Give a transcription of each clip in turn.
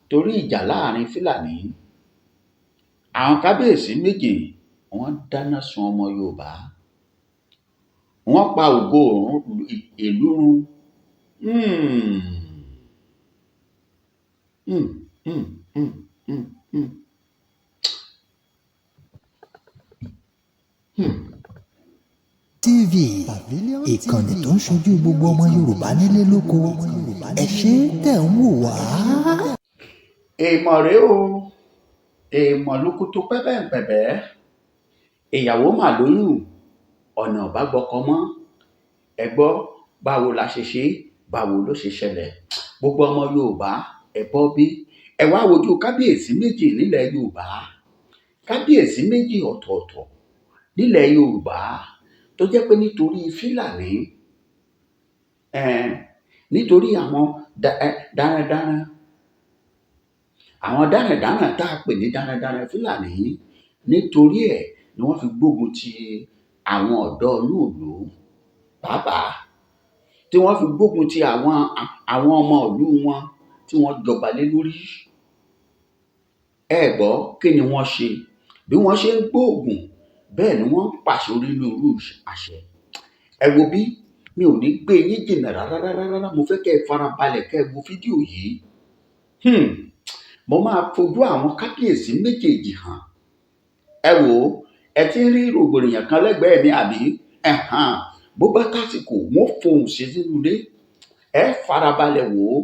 Torí ìjà láàrin Fúlàní, àwọn kábíyèsí méjì wọ́n dáná sun ọmọ Yorùbá, wọ́n pa ògo ìlú run. Hmm. Hmm, hmm, hmm, hmm, hmm. Hmm. TV, ìkànnì tó ń ṣojú gbogbo ọmọ Yorùbá nílé lóko. Ẹ ṣé tẹ̀ ń wò wá. Èèmọ̀ rèé o, èèmọ̀ lókùtù pẹ́bẹ́ǹpẹ̀bẹ́. Ìyàwó mà lóyún, ọ̀nà ò bá gbọ́kọ mọ́. Ẹ gbọ́, báwo la ṣe ṣe, báwo ló ṣe ṣẹlẹ̀? Gbogbo ọmọ Yorùbá, ẹ bọ́ bí. Ẹ wá wojú kábíyèsí méjì nílẹ̀ Yorùbá. Kábíyèsí méjì ọ̀tọ̀ọ̀tọ̀ nílẹ̀ Yorùbá tó jẹ́ pé nítorí Fúlàní, nítorí àwọn darandaran, àwọn darandaran tá a pè ní darandaran Fúlàní, nítorí ẹ̀ ni wọ́n fi gbógun ti àwọn ọ̀dọ́ inú ìlú pàápàá, tí wọ́n fi gbógun ti àwọn ọmọ ìlú wọn tí wọ́n jọba lé lórí. Ẹ gbọ́, kí ni wọ́n ṣe? Bí wọ́n ṣe ń gbóògùn, bẹ́ẹ̀ ni wọ́n ń pàṣẹ onírúurú àṣẹ. Ẹ wo bí, mi ò ní gbé yín jìnnà rárá rárá rárá. Mo fẹ́ kẹ́ ẹ farabalẹ̀ kẹ́ ẹ wo fídíò yìí. Mo máa fojú àwọn kábíyèsí méjèèjì hàn. Ẹ wò ó, ẹ ti ń rí rògbòdìyàn kan lẹ́gbẹ̀ẹ́ mi àbí? Ẹ̀hàn, bó bá tásìkò, wọ́n fohùn sí sínú ilé. Ẹ farabalẹ̀ wò ó.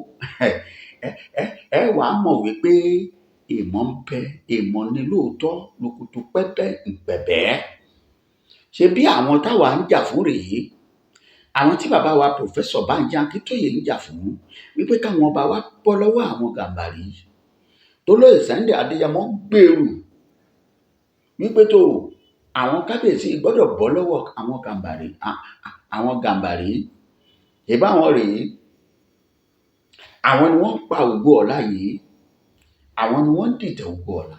Ẹ wàá mọ̀ wípé èèmọ̀ ń bẹ, èèmọ̀ ni lóòótọ́, lókùtù pẹ́bẹ́ ǹpẹ̀bẹ́. Ṣé bí àwọn táwa ń jà fún rèé? Àwọn tí bàbá wa Pòfẹ́sọ̀ Bánjí Akíntóyè ń jà fún, wípé káwọn ọba wa bọ́ lọ́wọ́ àwọn Gàmbàrí. Tólóyè Sunday Adéyẹmọ gbèrú wípé tó àwọn kábíyèsí gbọ́dọ̀ bọ́ lọ́wọ́ àwọn Gàmbàrí, àwọn Gàmbàrí. Ìbá wọn rèé. Àwọn ni wọ́n ń pa ògo ọ̀la yìí. Àwọn ni wọ́n ń dìtẹ̀ ògo ọ̀la.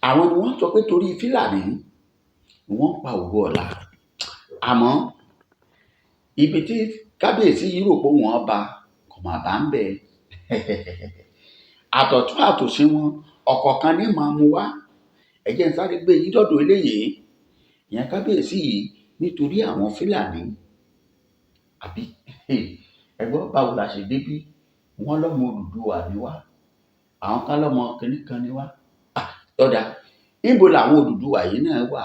Àwọn ni wọ́n ń sọ pé torí Fúlàní ni wọ́n ń pa ògo ọ̀la. Àmọ́ ibi tí kábíyèsí yìí rò pé wọ́n bá kò mà bá ń bẹ. Àtọ̀tún àtòsí wọn ọ̀kọ̀ọ̀kan ní máa mú wá. Ẹ jẹ́ n sáré gbé yín dọ́dọ̀ eléyìí. Ìyẹn kábíyèsí yìí nítorí àwọn Fúlàní. Àbí? Ẹ gbọ́, báwo la ṣe débí? Wọ́n lọ́mọ Odùduwà ni wá. Àwọn kan lọ́mọ kìnní kan ni wá. Ọ̀dà, níbo làwọn Odùduwà yìí náà wà?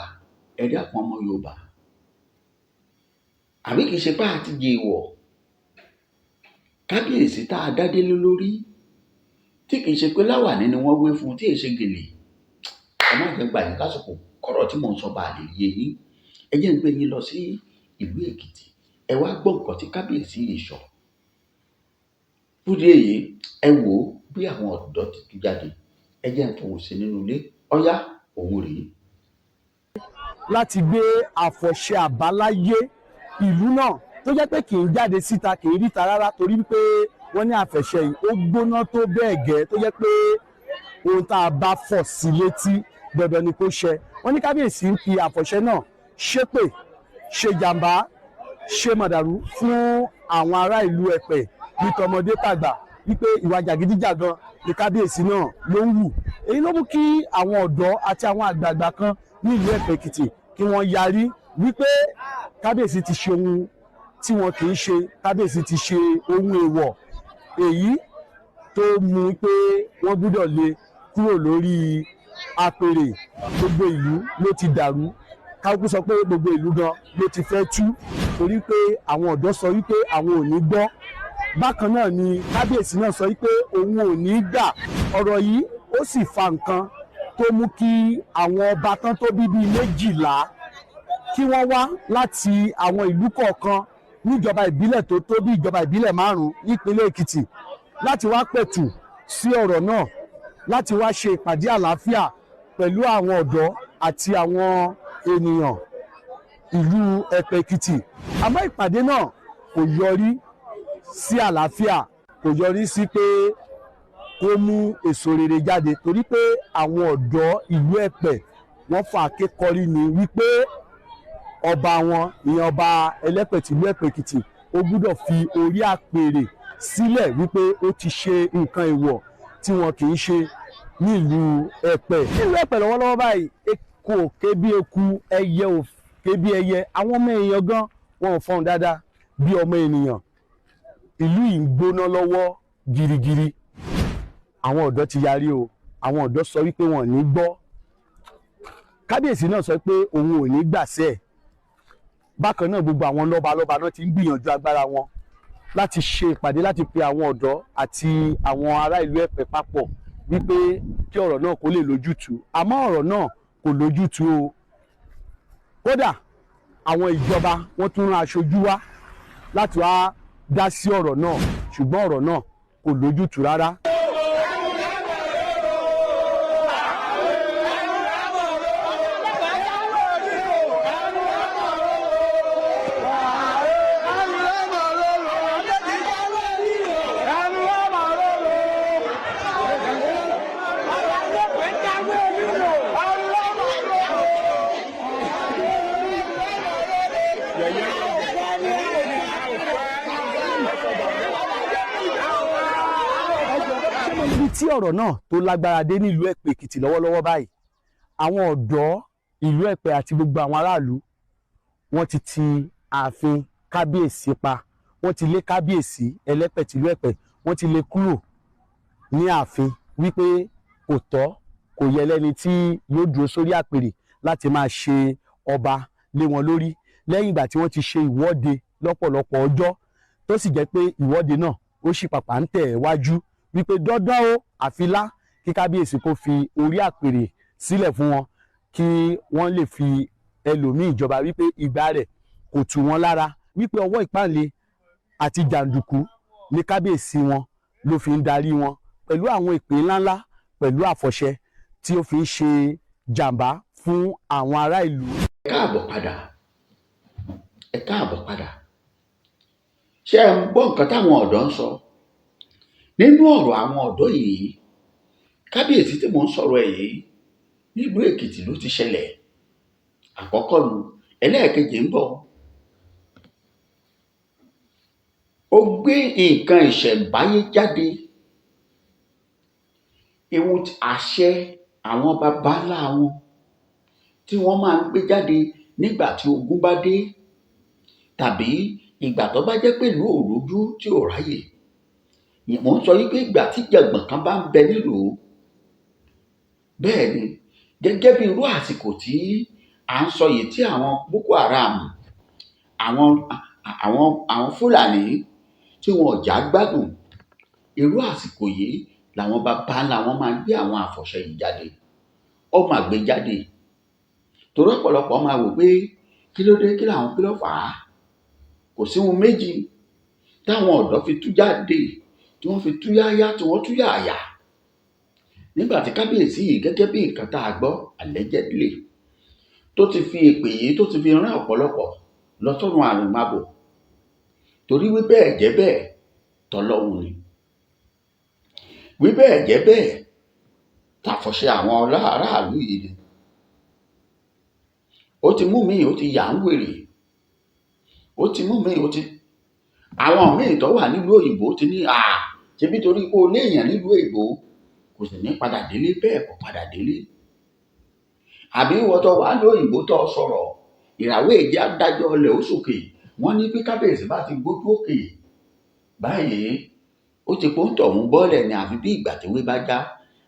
Ẹ dákun ọmọ Yorùbá. Àbí kìí ṣe pé a ti jèèwọ̀? Kábíyèsí tá a dádé lé lórí, tí kìí ṣe pé láwàní ni wọ́n wé fún un, tí è ṣe gèlè. Ẹ má jẹ́ gbà yín lásìkò kọ́rọ̀ tí mò ń sọ bá lè yé yín. Ẹ jẹ́ n gbé yín lọ sí ìlú Èkìtì. Ẹ wá gbọ́ nǹkan tí kábíyèsí yìí sọ. Fún ìdí èyí, ẹ wò ó bí àwọn ọ̀dọ́ ti tú jáde. Ẹ jẹ́ n fohùn sí nínú ilé. Ọ̀yá, òun rèé. Láti gbé àfọ̀ṣẹ àbáláyé ìlú náà tó jẹ́ pé kì í jáde síta, kì í ríta rárá, torí pé wọ́n ní àfẹ̀ṣẹ yìí ó gbóná tó bẹ́ẹ̀ gẹ́ tó jẹ́ pé ohun tá a bá fọ̀ sí létí dandan ni kó ṣẹ. Wọ́n ní kábíyèsí ń fi àfọ̀ṣẹ náà ṣépè, ṣe jàǹbá, ṣe màdàrú fún àwọn ará ìlú Ẹ̀pẹ́ ní tọmọdé tàgbà, wípé ìwà jàgídíjàgan ní kábíyèsí náà ló ń wù. Èyí ló mú kí àwọn ọ̀dọ́ àti àwọn àgbààgbà kan ní ìlú Ẹ̀pẹ́ Èkìtì kí wọ́n yarí wípé kábíyèsí ti ṣe ohun tí wọn kì í ṣe, kábíyèsí ti ṣe ohun èèwọ̀, èyí tó mú pé wọ́n gbúdọ̀ lé kúrò lórí apèrè. Gbogbo ìlú ló ti dàrú, kákú sọ pé gbogbo ìlú gan ló ti fẹ́ tú, torí pé àwọn ọ̀dọ́ sọ wípé àwọn ò ní gbọ́. Bákan náà ni kábíyèsí náà sọ wípé òun ò ní gbà. Ọ̀rọ̀ yìí ó sì fa nǹkan tó mú kí àwọn ọba tán tó bí bíi 12 kí wọ́n wá láti àwọn ìlú kọ̀ọ̀kan níjọba ìbílẹ̀ tó tó bí ìjọba ìbílẹ̀ 5 nípínlẹ̀ Èkìtì láti wá pẹ̀tù sí ọ̀rọ̀ náà, láti wá ṣe ìpàdé àlàáfíà pẹ̀lú àwọn ọ̀dọ́ àti àwọn ènìyàn ìlú Ẹ̀pẹ́ Èkìtì. Àmọ́ ìpàdé náà kò yọrí sí àlàáfíà, kò yọrí sí pé kó mú èso rere jáde, torí pé àwọn ọ̀dọ́ ìlú Ẹ̀pẹ́ wọ́n fà kékọ́rí ni wípé ọba wọn, ìyẹn ọba Ẹlẹ́pẹ̀ tìlú Ẹ̀pẹ́ Èkìtì, ó gbúdọ̀ fi orí àpèrè sílẹ̀ wípé ó ti ṣe nǹkan èèwọ̀ tí wọn kì í ṣe nílùú Ẹ̀pẹ́. Nílùú Ẹ̀pẹ́ lọ́wọ́lọ́wọ́ báyìí, eku ò ké bí eku, ẹyẹ ò ké bí ẹyẹ, àwọn ọmọ èèyàn gan wọn ò fọhùn dáadáa bí ọmọ ènìyàn. Ìlú yìí ń gbóná lọ́wọ́ girigiri. Àwọn ọ̀dọ́ ti yarí o. Àwọn ọ̀dọ́ sọ wípé wọn ò ní gbọ́. Kábíyèsí náà sọ pé òun ò ní gbàṣẹ. Bákan náà, gbogbo àwọn lọ́balọ́ba náà ti ń gbìyànjú agbára wọn láti ṣe ìpàdé, láti pe àwọn ọ̀dọ́ àti àwọn ará ìlú Ẹ̀pẹ́ papọ̀ wípé kí ọ̀rọ̀ náà kó lè lójútùú, àmọ́ ọ̀rọ̀ náà kò lójútùú o. Kódà àwọn ìjọba, wọ́n tún rán aṣojú wá láti wá dá sí ọ̀rọ̀ náà, ṣùgbọ́n ọ̀rọ̀ náà kò lójútùú rárá. Ibi tí ọ̀rọ̀ náà tó lágbára dé nílùú Ẹ̀pẹ́ Èkìtì lọ́wọ́lọ́wọ́ báyìí, àwọn ọ̀dọ́ ìlú Ẹ̀pẹ́ àti gbogbo àwọn aráàlú, wọ́n ti ti ààfin kábíyèsí pa. Wọ́n ti lé kábíyèsí Ẹlẹ́pẹ̀ tìlú Ẹ̀pẹ́, wọ́n ti lé kúrò ní ààfin wípé kò tọ́, kò yẹ lẹ́ni tí yóò dúró sórí àpèrè láti máa ṣe ọba lé wọn lórí, lẹ́yìn ìgbà tí wọ́n ti ṣe ìwọ́de lọ́pọ̀lọpọ̀ ọjọ́, tó sì jẹ́ pé ìwọ́de náà ó sì pàpà ń tẹ̀ wájú wípé dandan o, àfilá kí kábíyèsí kó fi orí àpèrè sílẹ̀ fún wọn kí wọ́n lè fi ẹlòmíì ìjọba, wípé ìgbà rẹ̀ kò tù wọ́n lára, wípé ọwọ́ ìpáǹle àti jàǹdùkú ní kábíyèsí wọn ló fi ń darí wọn, pẹ̀lú àwọn ìpè ńláńlá, pẹ̀lú àfọ̀ṣẹ tí ó fi ń ṣe jàǹbá fún àwọn ará ìlú. Ẹ káàbọ̀ padà, ẹ káàbọ̀ padà. Ṣé ẹ ń gbọ́ nǹkan táwọn ọ̀dọ́ ń sọ nínú ọ̀rọ̀ àwọn ọ̀dọ́ yìí? Kábíyèsí tí mò ń sọ̀rọ̀ ẹ̀ yìí, nílùú Èkìtì ló ti ṣẹlẹ̀. Àkọ́kọ́ nu, ẹlẹ́ẹ̀kejì ń bọ̀. Ó gbé nǹkan ìṣẹ̀ǹbáyé jáde, ìwọ̀n àṣẹ àwọn baba ńlá wọn tí wọ́n máa ń gbé jáde nígbà tí ogun bá dé tàbí ìgbà tó bá jẹ́ pé ìlú ò rójú tí ò ráyè. Mò ń sọ wípé ìgbà tí jàngbọ̀n kan bá ń bẹ nílùú, bẹ́ẹ̀ ni, gẹ́gẹ́ bí irú àsìkò tí à ń sọ yìí tí àwọn Boko Haram, àwọn Fúlàní tí wọn ò já gbádùn, irú àsìkò yìí làwọn baba ńlá wọn máa ń gbé àwọn àfọ̀ṣẹ yìí jáde. Ó máa gbé jáde torí ọ̀pọ̀lọpọ̀ máa wò pé kí ló dé, kí làwọn, kí ló fà á. Kò sí ohun méjì táwọn ọ̀dọ́ fi tú jáde, tí wọ́n fi tú yáyá, tí wọ́n tú yàyà nígbà tí kábíyèsí yìí, gẹ́gẹ́ bí nǹkan tá a gbọ́ allegedly, tó ti fi èpè yìí, tó ti fi rán ọ̀pọ̀lọpọ̀ lọ sọ́run àrùnmábò, torí wí bẹ́ẹ̀ jẹ́ bẹ́ẹ̀ tọlọ́hun ni, wí bẹ́ẹ̀ jẹ́ bẹ́ẹ̀ tàfọ̀ṣẹ àwọn aráàlú yìí ni. Ó ti mú míì, ó ti yà ń wèrè. Ó ti mú míì, ó ti àwọn míì tó wà nílùú òyìnbó ti ní à ṣebí torí pé o léèyàn nílùú òyìnbó kò sì ní padà délé, bẹ́ẹ̀ kò padà délé. Àbí ìwọ tó wà nílùú òyìnbó tó sọ̀rọ̀ ìràwé ìjẹ́ adájọ́ ọlẹ̀ ó sòkè, wọ́n ní bí kábíyèsí bá ti gbójú òkè báyìí, ó ti pọ́ńtọ̀ ń bọ́lẹ̀ ní, àfi bí ìgbà tí wé bá já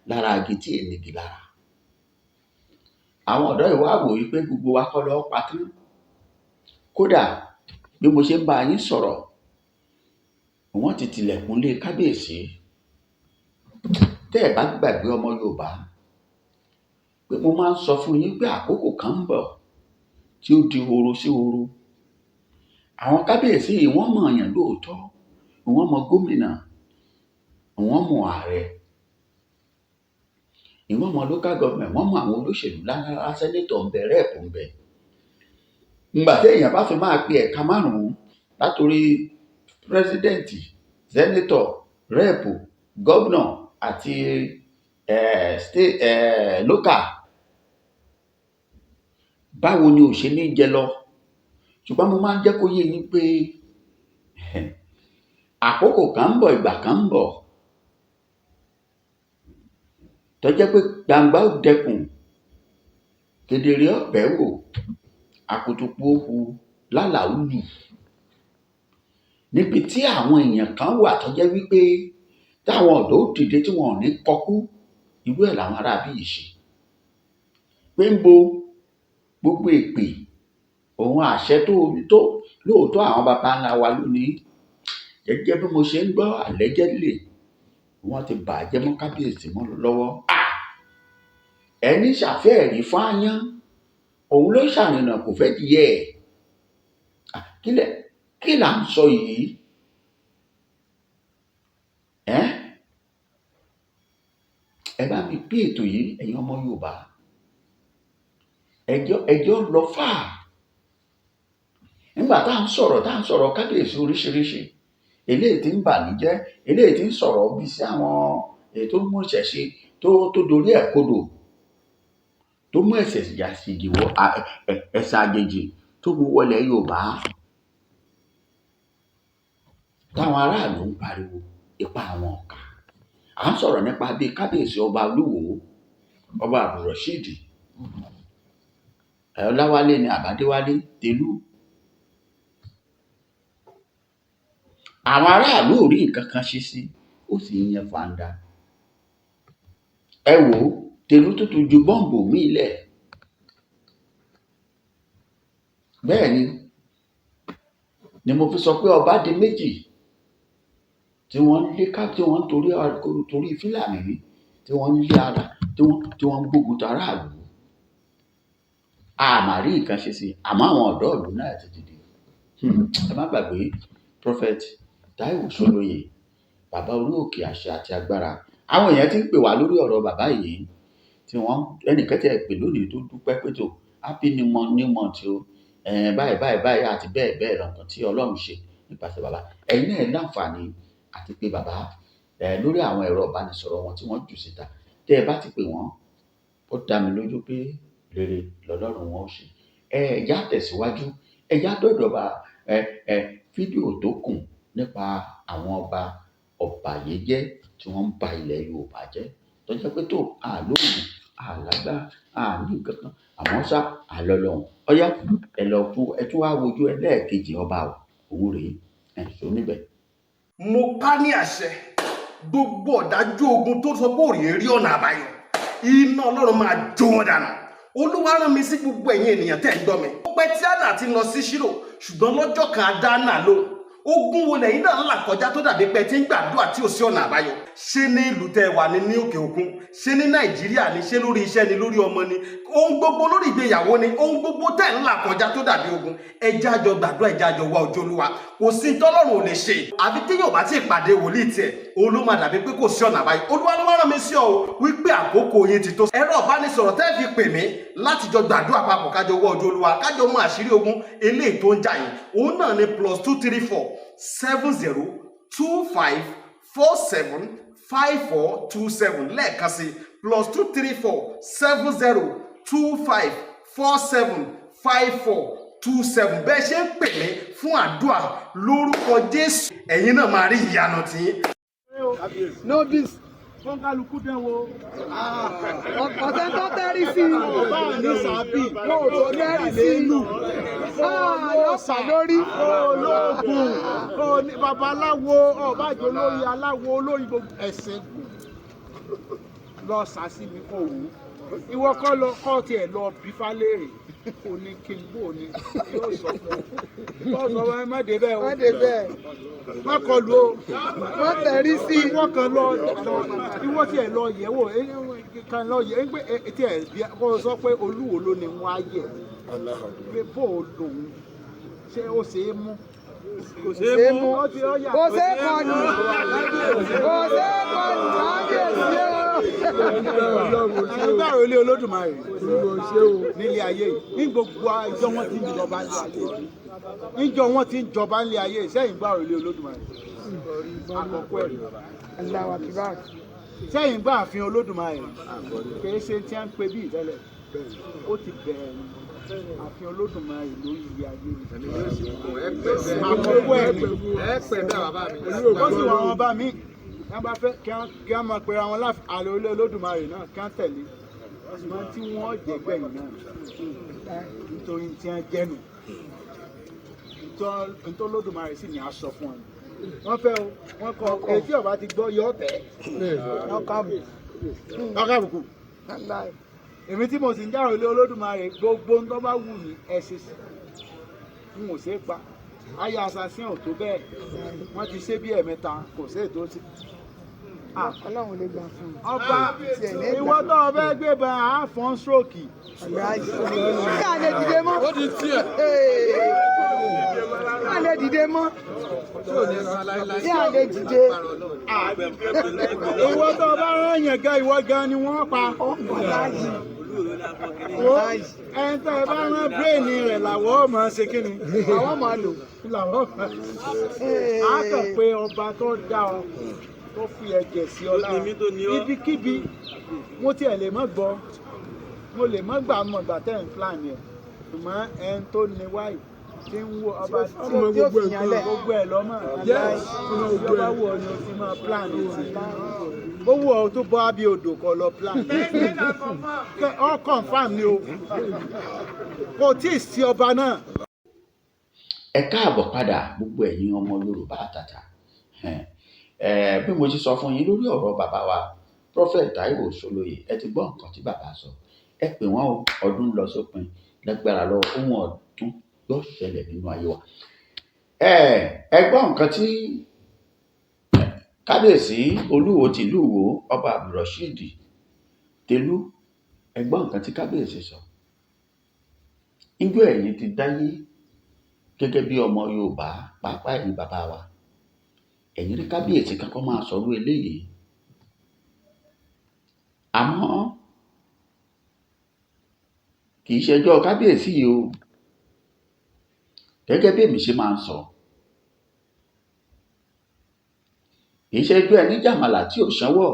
lára igi tí ènìgì lára. Àwọn ọ̀dọ́ yìí wá wò wípé gbogbo wa kọ́ lọ́ọ́ pa tán. Kódà bí mo ṣe ń bá yín sọ̀rọ̀, wọ́n ti tilẹ̀kùn lé kábíyèsí. Tẹ́ ẹ̀ bá gbàgbé, ọmọ Yorùbá, pé mo máa ń sọ fún yín pé àkókò kan ń bọ̀ tí ó di horo sí horo. Àwọn kábíyèsí yìí, wọ́n mọ̀ èèyàn lóòótọ́, wọ́n mọ gómìnà, wọ́n mọ ààrẹ, ìwọ́n mọ local government, wọ́n mọ àwọn olóṣèlú ńláńlá, senator ń bẹ, rep ń bẹ. Ǹgbà tí èèyàn bá fi máa pe ẹ̀ka márùn-ún látòrí president, senator, rep, governor àti state, local, báwo ni ò ṣe ní jẹ lọ? Ṣùgbọ́n mo máa ń jẹ́ kó yé yín pé Àkókò kan ń bọ̀, ìgbà kan ń bọ̀ tó jẹ́ pé gbangba ó dẹkùn, kedere ọ̀bẹ wò, akutuku ó hu, lálàá ó lù, níbi tí àwọn èèyàn kan wà tó jẹ́ wípé táwọn ọ̀dọ́ ó dìde tí wọn ò ní kọkú. Irú ẹ̀ làwọn aráabí yìí ṣe pé ń bo gbogbo èpè òun àṣẹ tó lóòótọ́ àwọn baba ńlá wa lónìí. Gẹ́gẹ́ bí mo ṣe ń gbọ́, allegedly wọ́n ti bà á jẹ́ mọ́ kábíyèsí mọ́ lọ́wọ́. Ẹni ṣàfẹ́ẹ̀rí fáyán òun ló ṣàrìnà kò fẹ́ dìyẹ ẹ̀. Kí là ń sọ yìí? Ẹ bá mi pín ètò yìí, ẹ̀yin ọmọ Yorùbá. Ẹjọ́ lọ fà. Nígbà tá à ń sọ̀rọ̀ kábíyèsí oríṣiríṣi, eléyìí tí ń bà ní jẹ́, eléyìí tí ń sọ̀rọ̀ bí sí àwọn èyí tó mú ìṣẹ̀ṣe tó dorí ẹ̀ kodò, tó mú ẹ̀sẹ̀ àṣejì wọ ẹ̀sẹ̀ àjèjì tó mú wọlé Yorùbá, táwọn aráàlú ń pariwo ipa àwọn ọ̀kà. À ń sọ̀rọ̀ nípa bíi kábíyèsí ọba Olúwo, ọba Abdulrasheed Ọláwálé ní Àbádéwálé Tẹ̀lú. Àwọn aráàlú ò rí nǹkan kan ṣe sí, ó sì ń yan fàǹdà. Ẹ wò ó, Tẹ̀lú tó tún ju bọ́ǹbù míì lẹ̀. Bẹ́ẹ̀ ni mo fi sọ pé ọba di méjì tí wọ́n ń lé ká, tí wọ́n ń torí Fúlàní, tí wọ́n ń lé ara, tí wọ́n ń gbógun ti aráàlú. A mà rí nǹkan ṣe sí, àmọ́ àwọn ọ̀dọ́ ìlú náà ti dìde. Ẹ má gbàgbé Prophet Taiwo Soloye, bàbá orí òkè àṣẹ àti agbára. Àwọn èèyàn ti ń pè wá lórí ọ̀rọ̀ bàbá yìí, tí wọ́n ẹnìkan tí ẹ pè lónìí tó dúpẹ́ pé tó happy new month, new month o, báyìí báyìí báyìí àti bẹ́ẹ̀ bẹ́ẹ̀ lọ, nǹkan tí Ọlọ́run ṣe nípasẹ̀ bàbá. Ẹ̀yin náà láǹfààní àti pé bàbá lórí àwọn ẹ̀rọ ìbánisọ̀rọ̀ wọn tí wọ́n jù síta. Tẹ́ ẹ bá ti pè wọ́n, ó dá mi lójú pé rere lọ́lọ́run wọn ó ṣe. Ẹ já tẹ̀síwájú, ẹ já dọ̀dọ̀ bá fídíò tó kù nípa àwọn ọba ọ̀bàyéjẹ́ tí wọ́n ń ba ilẹ̀ Yorùbá jẹ́. Tó jẹ́ pé tó àlóògùn, àlágbá, àní nǹkan kan, àmọ́ ṣá àlọ́lọ́hun. Ọ̀yá ẹ lọ fún ẹ tún wá wojú ẹlẹ́ẹ̀kejì ọba òun rèé, ẹ̀ sọ níbẹ̀. Mo pa ní àṣẹ, gbogbo ọ̀dájú ogun tó sọ pé òrìí rí ọ̀nà àbáyọ, iná Ọlọ́run máa jó wọn dànù. Olúwa rán mi sí gbogbo ẹ̀yin ènìyàn tẹ́ ń gbọ́ mi. Ó pẹ́ tí Hánà ti lọ sí Ṣílò, ṣùgbọ́n lọ́jọ́ kan a dá Hánà lóhùn. Ogun wo lẹ́yìn náà ń là kọjá tó dàbí pé tí ń gbàdúrà tí ò sí ọ̀nà àbáyọ? Ṣé ní ìlú tẹ́ wà ní òkè òkun? Ṣé ní Nàìjíríà ni? Ṣé lórí iṣẹ́ ni? Lórí ọmọ ni? Ohun gbogbo lórí ìgbéyàwó ni? Ohun gbogbo tẹ́ ń là kọjá tó dàbí ogun. Ẹ jẹ́ á jọ gbàdúrà, ẹ jẹ́ á jọ wá ojú Olúwa. Kò sí tọ́lọ́run ò lè ṣe. Àfi tí yóò bá tí ì pàdé wòlíì tiẹ̀, òun ló máa dàbí pé kò sí ọ̀nà àbáyọ. Olúwa ló wá rán mi sí ọ wípé àkókò yín ti tó. Ẹ̀rọ ìbánisọ̀rọ̀ tẹ́ fi pè mí láti jọ gbàdúrà papọ̀ kájọ wá ojú Olúwa, kájọ mú àṣírí ogun eléyìí tó ń jà yín. Òun náà ni +234 70 25 47 54 27. Lẹ́ẹ̀kan sí +234 70 25 47 54 27. Bẹ́ẹ̀ ṣe ń pè mí fún àdúrà lórúkọ Jésù, ẹ̀yin náà máa rí ìyanu tiyín. Novice. Kọ́ńkálukú dán wo. Ọ̀sẹ̀ tó tẹ́rí sí i. Ọba ní sàbí. Mo ò tó tẹ́rí sí i. Lọ́pàá lórí. Olóògùn, babaláwo, ọba àjò olórí aláwo, olórí gbogbo ẹ̀sìn gùn. Lọ sàásì mi kò wú. Ìwọ kọ́ lọ kọ́ tiẹ̀ lọ bí Fálérè. Kò ní kí n bò ní. Yóò sọ fún ọ. Yóò sọ fún ẹ má dé bẹ́ẹ̀ o. Má dé bẹ́ẹ̀. Má kọlù o. Má tẹ̀rí sí i. Ìwọ kan lọ ìwọ tiẹ̀ lọ yẹ̀ wò kan lọ yẹ̀ pé tiẹ̀ bí kò sọ pé Olúwo ló ni wọ́n á yẹ̀ pé bó o lòun ṣé ó ṣe é mú. Kò ṣe é mú. Kò ṣe é kọlù. Kò ṣe é kọlù. Kábíyèsí o. Agbára ilé Olódùmarè nílé ayé yìí ní gbogbo ìjọ wọn ti ń jọba nílé ayé yìí níjọ wọn ti ń jọba nílé ayé yìí sẹ́yìn gbàrò ilé Olódùmarè àkọ́kọ́ ẹ̀rí sẹ́yìn gbà àfihàn Olódùmarè kìí ṣe tí a ń pè bí ìtẹ́lẹ̀. Ó ti bẹ̀rẹ̀ ni. Àfin Olódùmarè lórí ilé ayé ni. Àkọ́kọ́ ẹ̀ ni. Ó sì wọ àwọn ọba míì kí wọ́n bá fẹ́ kí wọ́n máa pera wọn láfi àlè olé Olódùmarè náà kí wọ́n tẹ̀lé. Ṣùgbọ́n tí wọ́n jẹ́ gbẹ̀yìn náà nítorí tí wọ́n jẹ́nu. Nítorí Olódùmarè sì ní aṣọ fún wọn. Wọ́n fẹ́ o, wọ́n kọ etí ọba ti gbọ́ yọ tẹ̀. Ọkọ̀ àbùkù. Èmi tí mo sì ń jàrò ilé Olódùmarè, gbogbo ń tó bá wù mí ẹ ṣe sí. N ò ṣe é pa. Ayé assassin ò tó bẹ́ẹ̀. Wọ́n ti ṣe bí ẹ̀mẹ́ta, kò sí ètò sí. Ọlọ́run lè gbà fún un. Ọba ìwọ tó o fẹ́ gbé ba àáfọ̀n stroke. Kí a lè dìde mọ́. Ó di tiẹ̀. Kí a lè dìde mọ́. Kí a lè dìde. Ìwọ tó o bá rán yàn gan, ìwọ gan ni wọ́n pa. Ẹni tó o bá rán bírèèni rẹ̀ làwọ̀ ó máa ṣe kí ni? Àwọn máa lò. Làwọ̀ máa ṣe. A kàn pé ọba tó dá ọ tó fi ẹ̀jẹ̀ sí ọ lára. Ibikíbi mo tiẹ̀ lè mọ́ gbọ́, mo lè mọ́ gbà mọ̀ gbà tẹ́ ń plan yẹn. Ṣùgbọ́n ẹni tó ní wáyé tí ń wo ọba Tí ó fi yàn lẹ̀. Gbogbo ẹ̀ lọ́mọ. Tó bá wù ọ́ ni o ti máa plan ti. Ó wù ọ́ tó bọ́ ábí odò kọ lọ plan. All confirm ni o. Kò tí ì sí ọba náà. Ẹ káàbọ̀ padà gbogbo ẹ̀yin ọmọ Yorùbá àtàtà. Bí mo ṣe sọ fún yín lórí ọ̀rọ̀ bàbá wa Prophet Taiwo Ṣólóyè, ẹ ti gbọ́ nǹkan tí bàbá sọ. Ẹ pè wọ́n o, ọdún lọ sópin lágbára lọ, ohun ọ̀tun yóò ṣẹlẹ̀ nínú ayé wa. Ẹ gbọ́ nǹkan tí Kábíyèsí Olúwo tìlú Ìwó Ọba Abdulrasheed Tẹ̀lú, ẹ gbọ́ nǹkan tí Kábíyèsí sọ. Ijó ẹ̀yin ti dáyé gẹ́gẹ́ bí ọmọ Yorùbá, pàápàá ẹ̀yin bàbá wa. Ẹ̀yin rí Kábíyèsí kankan máa sọ̀rọ̀ eléyìí. Àmọ́ kì í ṣẹjọ́ Kábíyèsí yìí o. Gẹ́gẹ́ bí èmi ṣe máa ń sọ. Kì í ṣẹjọ́ ẹni jàmàlà tí ò ṣánwọ́.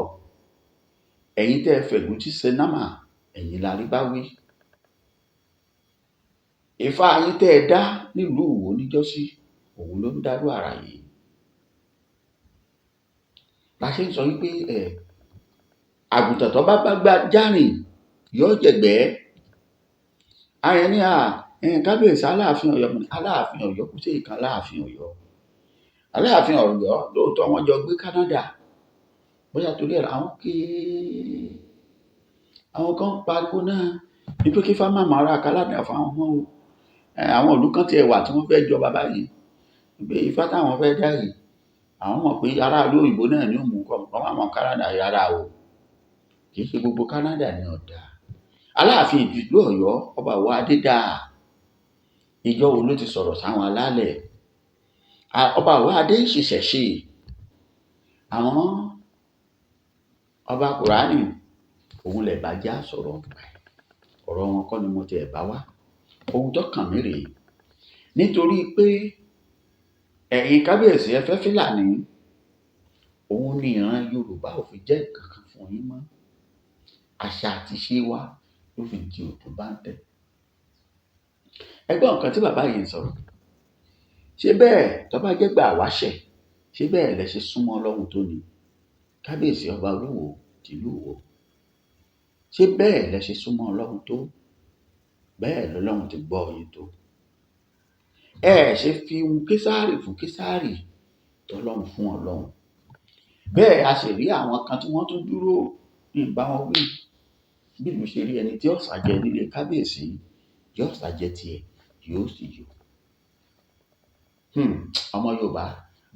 Ẹ̀yin tẹ́ ẹ fẹ̀gúsí ṣe námà, ẹ̀yin la rí bá wí. Ifá yín tẹ́ ẹ dá nílùú Ìwó níjọ́sí, òun ló ń dárú àrà yìí. La ṣe ń sọ wípé àgùntàn tó bá bá járìn yóò jẹ̀gbẹ́. Ààrẹ ní Kábíyèsí Aláàfin Ọ̀yọ́, Aláàfin Ọ̀yọ́ kò sí ìkan Aláàfin Ọ̀yọ́. Aláàfin Ọ̀yọ́ lóòótọ́ wọ́n jọ gbé Canada. Bóyá torí ẹ̀ àwọn ké àwọn kan ń pariwo náà wípé kí Ifá má máa ra Canada fáwọn ọmọ o. Àwọn ìlú kan tiẹ̀ wà tí wọ́n fẹ́ jọba báyìí. Wípé Ifá táwọn fẹ́ dá yìí, àwọn mọ̀ pé aráàlú òyìnbó náà ni ó mú kọ́, kọ́ máa mọ Canada rárá o. Kì í ṣe gbogbo Canada ni ọ̀dà. Aláàfin ìlú Ọ̀yọ́ Ọba Ọwọ́ Adé dáa. Ìjọ wo ló ti sọ̀rọ̀ sáwọn alálẹ̀? Ọba Ọwọ́ Adé ń ṣiṣẹ́ ṣe. Àwọn ọba Kùránì òun lẹ̀ bá já sọ̀rọ̀ nípa ẹ̀. Ọ̀rọ̀ wọn kọ́ ni mo ti ẹ̀ bá wá. Ohun tó kàn mí rèé. Nítorí pé ẹ̀yin Kábíyèsí ẹ fẹ́ Fílàní, òun ni ìran Yorùbá ò fi jẹ́ nǹkan kan fún yín mọ́. Àṣà àti ìṣe wa ló fi di òtún bá ń tẹ̀. Ẹ gbọ́ nǹkan tí bàbá yìí ń sọ̀rọ̀. Ṣé bẹ́ẹ̀ tó bá jẹ́ gbà wáṣẹ̀, ṣé bẹ́ẹ̀ lẹ ṣe súnmọ́ Ọlọ́run tó ni? Kábíyèsí Ọba Olúwo tìlú Ìwó. Ṣé bẹ́ẹ̀ lẹ ṣe súnmọ́ Ọlọ́run tó? Bẹ́ẹ̀ lọ́lọ́run ti gbọ́ yín tó. Ẹ ṣe fi ohun Késárì fún Késárì, tọ́lọ́run fún Ọlọ́run. Bẹ́ẹ̀ a sì rí àwọn kan tí wọ́n tún dúró ní ìbá wọn wí. Bí ìlú ṣe rí ẹni tí ó ṣàjẹ nílé Kábíyèsí, yóò ṣàjẹ tiẹ̀, yóò sì yó. Ọmọ Yorùbá,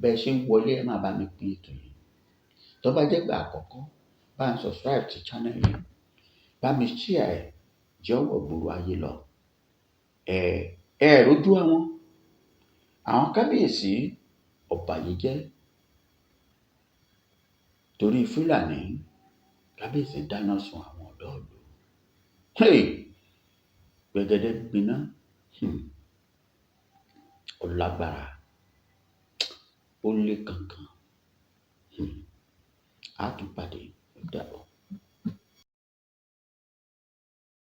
bẹ́ẹ̀ ṣe ń wọlé ẹ máa bá mi pín ètò yìí. Tó bá jẹ́ ìgbà àkọ́kọ́, bá ń subscribe sí channel yìí, bá mi share ẹ̀, jẹ́ ọwọ́ gbòòrò ayé lọ. Ẹ rójú àwọn Kábíyèsí ọ̀bàyéjẹ́ torí Fúlàní. Kábíyèsí dáná sun àwọn ọ̀dọ́ ìlú. Hey! Gbẹ̀gẹ̀dẹ̀ gbiná. Ó lágbára. Ó lé kankan. A tún pàdé. Ó dàbọ̀.